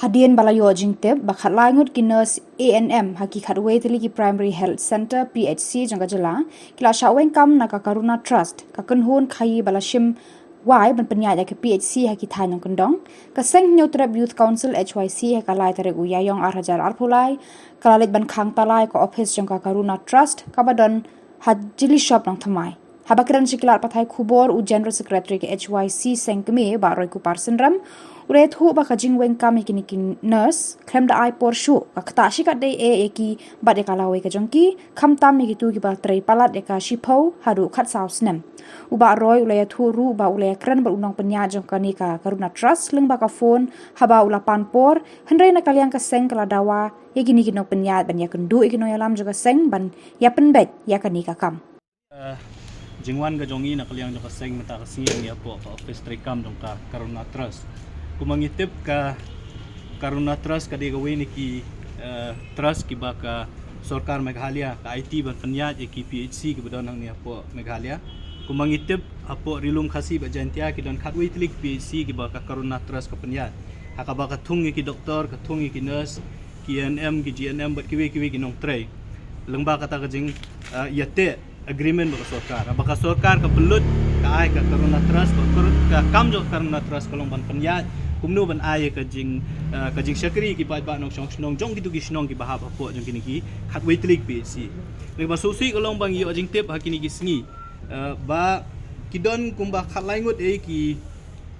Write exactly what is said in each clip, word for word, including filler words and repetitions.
Hadien ba la ïoh jingtip ba khatlai ngut ki nurse A N M ha ki khatwei tylli ki Primary Health Centre, P H C, jong ka jylla ki la shah weng kam na ka Karuna Trust, ka kynhun khaïi ba la shim wai ban pynïaid ïa ka P H C ha ki thaiñ nongkyndong. Ka seng Hynñiewtrep Youth Council, H Y C, ha ka lai tarik u Ïaïong ar hajar arphew lai ka la leit ban khang tala ïa ka ophis jong ka Karuna Trust kaba don ha Jili Shop, Nongthymmai. Haba kren sha ki lad pathai khubor, u General Secretary ka H Y C Seng Kmie, Bah Roykupar Synrem, u la ïathuh ba ka jingweng kam ïa kine ki nurse khlem da ai por shuh ka ktah shikatdei eh ïa ki bad ïa ka lawei ka jong ki, khamtam ïa kito kiba trei palat ïa ka shiphew haduh khatsaw snem. U Bah Roy u la ïathuh ruh ba u la ïakren bad u nongpynïaid jong kane ka Karuna Trust lyngba ka phone haba u la pan por, hynrei na ka liang ka seng ka la dawa ïa kine ki nongpynïaid ban ïakynduh ïa ki nongïalam jong ka seng ban ïapynbeit ïa kane ka kam. Eh, jingwan ka jong ngi na ka liang jong ka seng mynta ka sngi ngi hapoh ka office treikam jong ka Karuna Trust. Kumba ngi tip, ka Karuna Trust ka dei kawei na ki, eh, trust kiba ka sorkar Meghalaya ka aiti ban pynïaid ïa ki P H C kiba don hangne hapoh Meghalaya. Kumba ngi tip, hapoh Ri Lum Khasi bad Jaintia ki don khatwei tylli ki P H C kiba ka Karuna Trust ka pynïaid, ha kaba ka thung ïa ki doktor, ka thung ïa ki nurse, ki A N M, ki G N M bad kiwei kiwei ki nongtrei. Lyngba kata ka jing, eh, ïateh agreement bad ka sorkar. Ba ka sorkar ka pynlut, ka ai ka Karuna Trust, ba ka, ka kam jong ka Karuna Trust ka long ban pynïaid kumno ban ai ka jing, eh, ka jingshakri ki paidbah nongshong shnong jong kito ki shnong kiba hap hapoh jong kine ki khatwei tylli ki P H C. Ngi ba sngewsih ka long ba ngi ïoh jingtip ha kine ki sngi, eh, ba ki don kumba khatlai ngut eh ki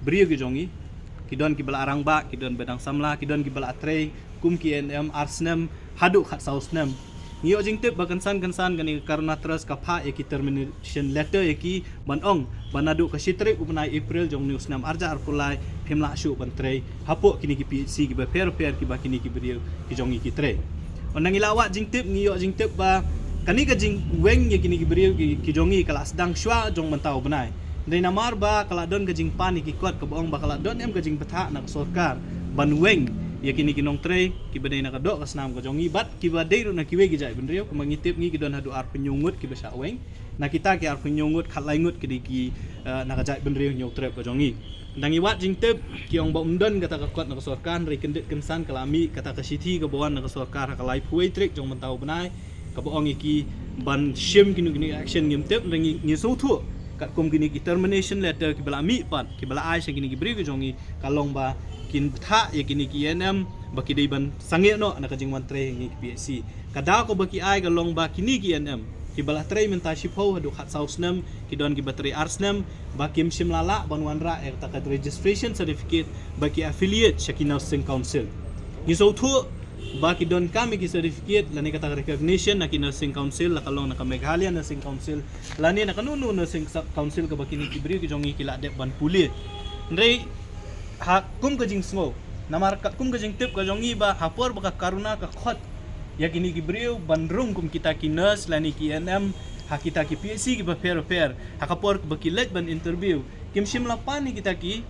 briew ki jong ngi. Ki don kiba la rangbah, ki don ba dang samla, ki don kiba la trei kum ki A N M ar snem haduh khatsaw snem. Ngi ïoh jingtip ba kynsan kynsan kane ka Karuna Trust ka phah ïa ki termination letter ïa ki ban ong ba naduh ka shi tarik u bnai April jong une u snem ar hajar arphew lai phim lah shuh ban trei hapoh kine ki P H C kiba pher pher kiba kine ki briew ki jong ngi ki trei. Ynda ngi la wad jingtip, ngi ïoh jingtip ba kane ka jingweng ïa kine ki briew ki, ki jong ngi ka la sdang shuwa jong mynta u bnai. Hynrei namar ba ka la don ka jingpan ïa ki kot kaba ong ba ka la don em ka jingbthah na ka sorkar ban weng ïa kine ki nongtrei kiba dei na ka doh ka snam ka jong ngi bad kiba dei ruh na kiwei ki jaitbynriew, kumba ngi tip ngi ki don haduh arphew hynñiew ngut kiba shah weng. Na kita ki arphew hynñiew ngut, khatlai ngut ki dei ki, eh, na ka jaitbynriew Hynñiewtrep ka jong ngi. Ynda ngi wad jingtip, ki ong ba ym don kata ka kot na ka sorkar, hynrei kyndit kynsan ka la mih kata ka shithi kaba wan na ka sorkar ha ka laiphew wei tarik jong mynta u bnai, kaba ong ïa ki ban shim kino kino action ngim tip, hynrei ngi, ngi sngewthuh katkum kine ki termination letter kiba la mih pat, kiba la ai sha kine ki briew ki jong ngi, ka long ba kin bthah ïa kine ki A N M ba ki dei ban sangeh noh na ka jingwan trei ha kine ki P H C. Ka daw kaba ki ai ka long ba kine ki A N M kiba la trei mynta shiphew haduh khatsaw snem, ki don kiba trei ar snem, ba kim shym la lah ban wanrah ïa kata ka registration certificate ba ki affiliate sha ki nursing council. Ngi sngewthuh ba ki donkam ïa ki certificate lane kata ka recognition na ki nursing council, la ka long na ka Meghalaya Nursing Council lane na kano kano nursing sa-, council kaba kine ki briew ki jong ngi ki la dep ban pule. Hynrei ha kum ka jingsngew, namar katkum ka jingtip ka jong ngi ba ha por ba ka Karuna ka khot ïa kine ki briew ban rung kum kita ki nurse lane ki A N M ha kita ki P H C kiba pher pher, ha ka por ba ki leit ban interview, kim shym la pan ïa kita ki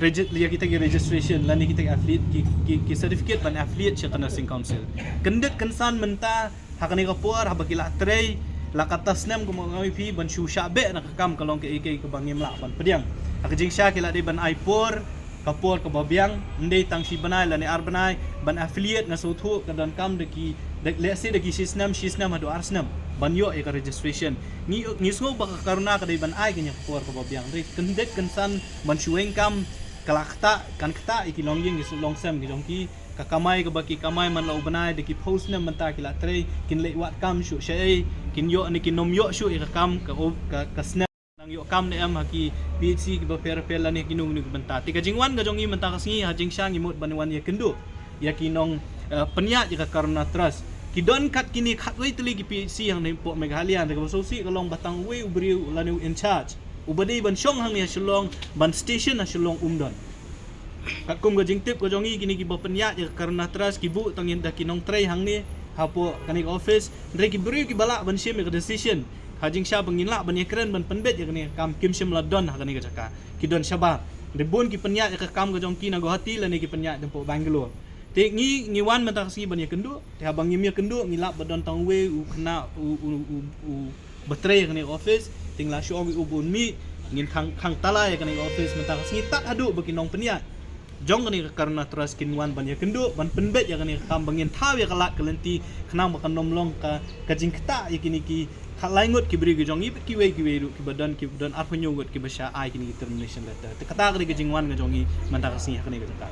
regi-, ïa kita ki registration lane kita ki affiliate, ki, ki, ki certificate ban affiliate sha ka nursing council. Kyndit kynsan mynta ha kane ka por haba ki la trei la katta snem, kumba nga ong ïa phi, ban shu shah beh na ka kam ka long kaei kaei kaba ngim lah ban pdiang. Ha ka jingshisha ki la dei ban ai por, ka por kaba biang, ym dei tang shi bnai lane ar bnai ban affiliate. Nga sngewthuh ka donkam da ki, da, lehse da ki shi snem, shi snem haduh ar snem ban ïoh ïa ka registration. Ngi, ngi sngew ba ka Karuna ka dei ban ai kane ka por kaba biang. Hynrei kyndit kynsan ban shu weng kam, ka la ktah, kan ktah ïa ki longïing, ïa ki longsem ki jong ki. Ka kamai kaba ki kamai man la u bnai da ki phew snem mynta ki la trei, kin leit wad kam shuh shaei, kin ïoh ne kin ym ïoh shuh ïa ka kam, ka, ka, ka snem nang ïoh kam ne em ha ki P H C kiba pher pher lane kino kino ki bynta. Te ka jingwan ka jong ngi mynta ka sngi ha jingshisha ngi mut ban wan ïakynduh ïa ki nong, eh, pynïaid ïa ka Karuna Trust. Ki don kat kine khatwei tylli ki P H C hangne hapoh Meghalaya, hynrei kaba sngewsih ka long ba tang uwei u briew lane u in charge uba dei ban shong hangne ha Shillong, ban station ha Shillong um don. Katkum ka jingtip ka jong ngi, kine kiba pynïaid ïa ka Karuna Trust ki buh tang ïa da ki nongtrei hangne hapoh kane ka office, hynrei ki briew kiba lah ban shim ïa ka decision ha jingshisha ba ngin lah ban ïakren ban pynbeit ïa kane ka kam, kim shym la don ha kane ka jaka. Ki don shabar. Hynrei bun ki pynïaid ïa ka kam ka jong ki na Guwahati lane ki pynïaid hapoh Bangalore. Te ngi, ngi wan mynta ka sngi ban ïakynduh. Te haba ngim ïakynduh, ngi lap ba don tang uwei u khynnah u, u, u, uba trei ha kane ka office. Te ngi la shu ong ïa u ba un mih, ngin khang, khang tala ïa kane ka office mynta ka sngi tad haduh ba ki nongpynïaid jong kane ka Karuna Trust kin wan ban ïakynduh ban pynbeit ïa kane ka kam ba ngin thaw ïa ka lad ka lynti khnang ba kan ym long ka ka jingktah ïa kine ki khatlai ngut ki briew ki jong ngi bad kiwei kiwei ruh kiba don kiba don arphew hynñiew ngut kiba shah ai kine ki termination letter. Te kata ka dei ka jingwan ka jong ngi mynta ka sngi ha kane ka jaka.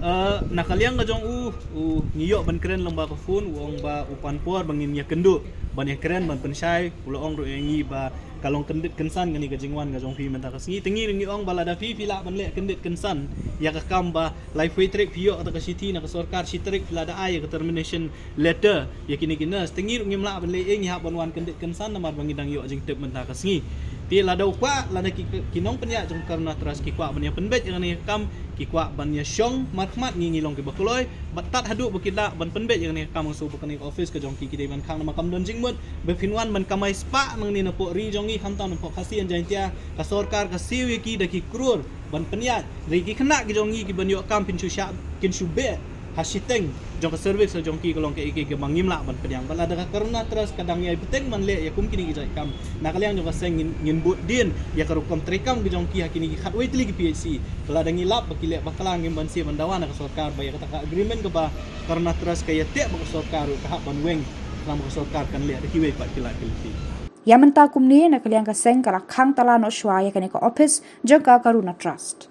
Eh, na ka liang ka jong u, u ngi ïoh ban kren lang ba ka phone, u ong ba u pan por ba ngin ïakynduh ban ïakren ban pynshai, u la ong ruh ïa ngi ba ka long kyndit kynsan kane ka jingwan ka jong phi mynta ka sngi. Te ngi ruh ngi ong ba lada phi phi lah ban leh kyndit kynsan ïa ka kam ba laiphew tarik phi ïoh kata ka shithi na ka sorkar, shi tarik phi la da ai ïa ka termination letter ïa kine ki nurse. Te ngi ruh ngim lah ban leh ei, ngi hap ban wan kyndit kynsan namar ba ngi dang ïoh jingtip mynta ka sngi. Te lada u kwah, lada ki, ki nongpynïaid jong Karuna Trust ki kwah ban ïa pynbeit ïa kane ka kam, ki kwah ban ïa shong markhmat, ngi ngi long kiba kloi bad tad haduh ba ki lah ban pynbeit ïa kane ka kam, nga sngew ba kane ka office ka jong ki ki dei ban khang namar kam don jingmut ba phin wan ban kamai spah nangne napoh ri jong ngi, khamtam napoh Khasi and Jaintia. Ka sorkar ka siew ïa ki da ki crore ban pynïaid. Hynrei ki khynnah ki jong ngi ki ban ïoh kam kin shu shah, kin shu beh ha shiteng jong ka service jong ki ka long kaei kaei kaba ngim lah ban pdiang. Bad lada ka Karuna Trust ka dang ïai bteng ban leh ïa kum kine ki jait kam, na ka liang jong ka seng ngin, ngin bud dien ïa ka rukom treikam ki jong ki ha kine ki khatwei tylli ki P H C. Bad lada ngi lap ba ki leh bakla, ngim banse ban dawa na ka sorkar ba ïa kata ka agreement kaba Karuna Trust ka ïateh bad ka sorkar ruh ka hap ban weng, khnang ba ka sorkar kan leh da kiwei pat ki lad ki lynti. Ïa mynta kumne, na ka liang ka seng ka la khang tala noh shuwa ïa kane ka office jong ka Karuna Trust.